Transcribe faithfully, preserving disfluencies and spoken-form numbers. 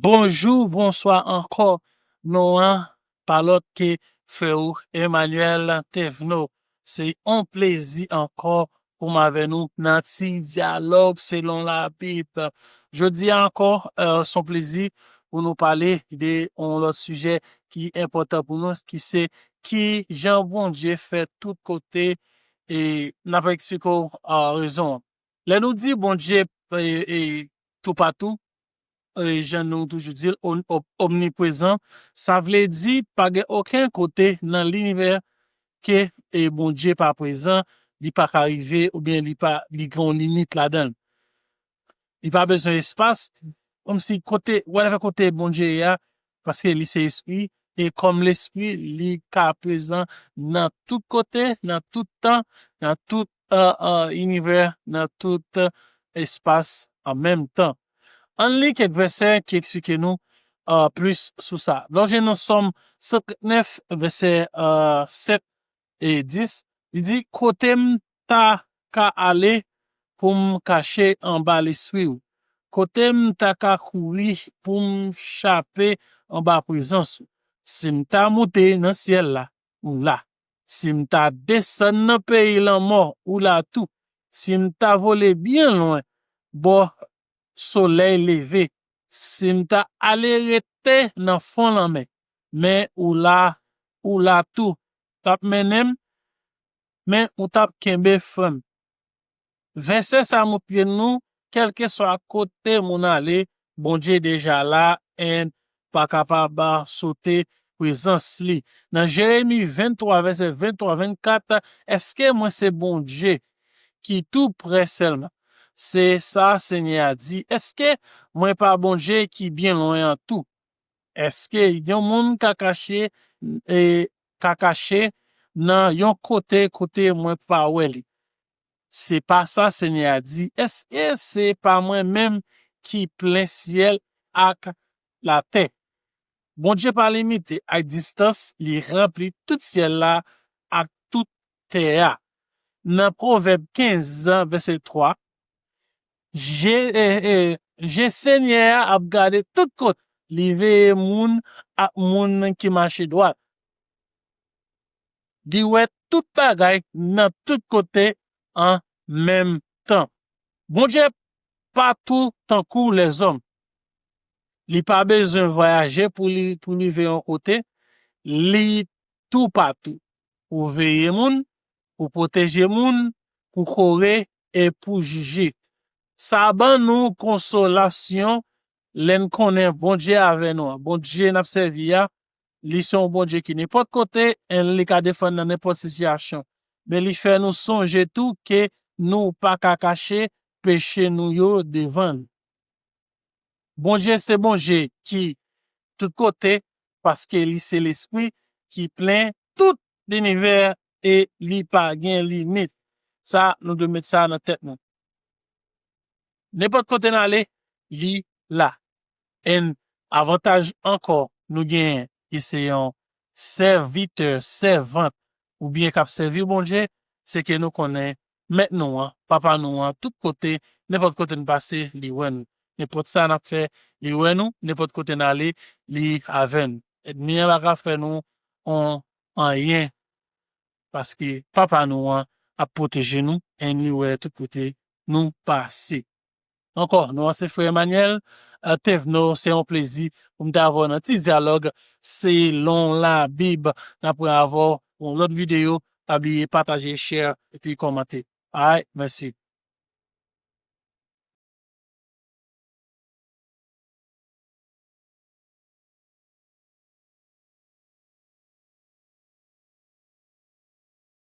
Bonjou, bonswa ankò. Non an pa lòt ke frè w Emmanuel Thévenot. Se yon plezi ankò pou m avè nou nan ti dyalòg selon Labib. Jodi a ankò, eh, se yon plezi pou nou pale de yon lòt sijè ki enpòtan pou nou, ki se ki jan Bondye fè tout kote, e n ap eksplike w, ah, rezon an. Lè nou di Bondye, e, e, toupatou, e, jan nou toujou di l, om-, om-, omniprezan, sa vle di pa gen okenn kote nan linivè ke, e, Bondye pa prezan, li pa ka rive, oubyen li pa, li gen yon limit ladan l. Li pa bezwen espas, kòmsi kote, whatever kote Bondye ye a, paske li se espri, e kòm lespri, li ka prezan nan tout kote, nan tout tan, nan tout, euh, euh, inivè, nan tout, euh, espas an menm tan. Ann li kèk vèsè ki eksplike nou, euh, plis sou sa. Lè w jwenn nan Sòm san trannèf, vèsè, euh, sèt e dis, li di, kote m ta ka ale pou m kache anba lespri w? Kote m ta ka kouri pou m chape anba prezans ou? Si m ta moute nan syèl la, ou la. Si m ta desann nan peyi lanmò, ou la tou. Si m ta vole byen lwen bò solèy leve, si m ta ale rete nan fon lanmè, men ou la, ou la tou. T ap mennen m, men ou t ap kenbe frè m. Vèsè sa a montre nou, kèlkeswa kote moun ale, Bondye deja la, and pa kapab sote prezans li. Nan Jeremi venntwa, vèsè venntwa, vennkat, èske mwen se Bondye ki tou prè sèlman? Se sa Senyè a di. Èske mwen pa Bondye ki byen lwen an tou? Èske yon moun ka kache, e, ka kache nan yon kote, kote mwen pa wè li? Se pa sa Senyè a di. Èske se pa mwen menm ki plen syèl ak latè? Bondye pa limite ak distans, li ranpli tout syèl la ak tout tè a. Nan Pwovèb kenz, vèsè twa, je, e, e, je Senyè a ap gade tout kote, li veye moun ak moun ki mache dwat. Li wè tout bagay nan tout kote an menm tan. Bondye pa tou tankou lèzòm. Li pa bezwen vwayaje pou li, pou li rive yon kote. Li toupatou. Pou veye moun, pou pwoteje moun, pou kore e pou jije. Sa ban nou konsolasyon lè n konnen Bondye avè nou an. Bondye n ap sèvi a, li se yon Bondye ki nenpòt kote, e li ka defann nan nenpòt sitiyasyon. Men li fè nou sonje tou ke nou pa ka kache peche nou yo devan l. Bondye se Bondye ki tout kote, paske li se Lespri ki plen tout linivè e li pa gen limit. Sa, nou dwe met sa nan tèt nou. Nenpòt kote n ale, li la. And avantaj ankò nou genyen, ki se yon sèvitè, sèvant, oubyen k ap sèvi Bondye, se ke nou konnen Mèt nou an, Papa nou an, tout kote, nenpòt kote n pase, li wè nou. Nenpòt sa n ap fè, li wè nou. Nenpòt kote n ale, li avè nou. Ènmi an pa ka fè nou on, anyen, paske Papa nou an ap pwoteje nou, e li wè tout kote nou pase. Ankò, non an se frè Emmanuel, euh, Thévenot, se yon plezi pou m te avè w nan ti dyalòg selon Labib. N ap wè avè w yon lòt videyo. Pa bliye pataje, share, epi kòmante. Alright, mèsi.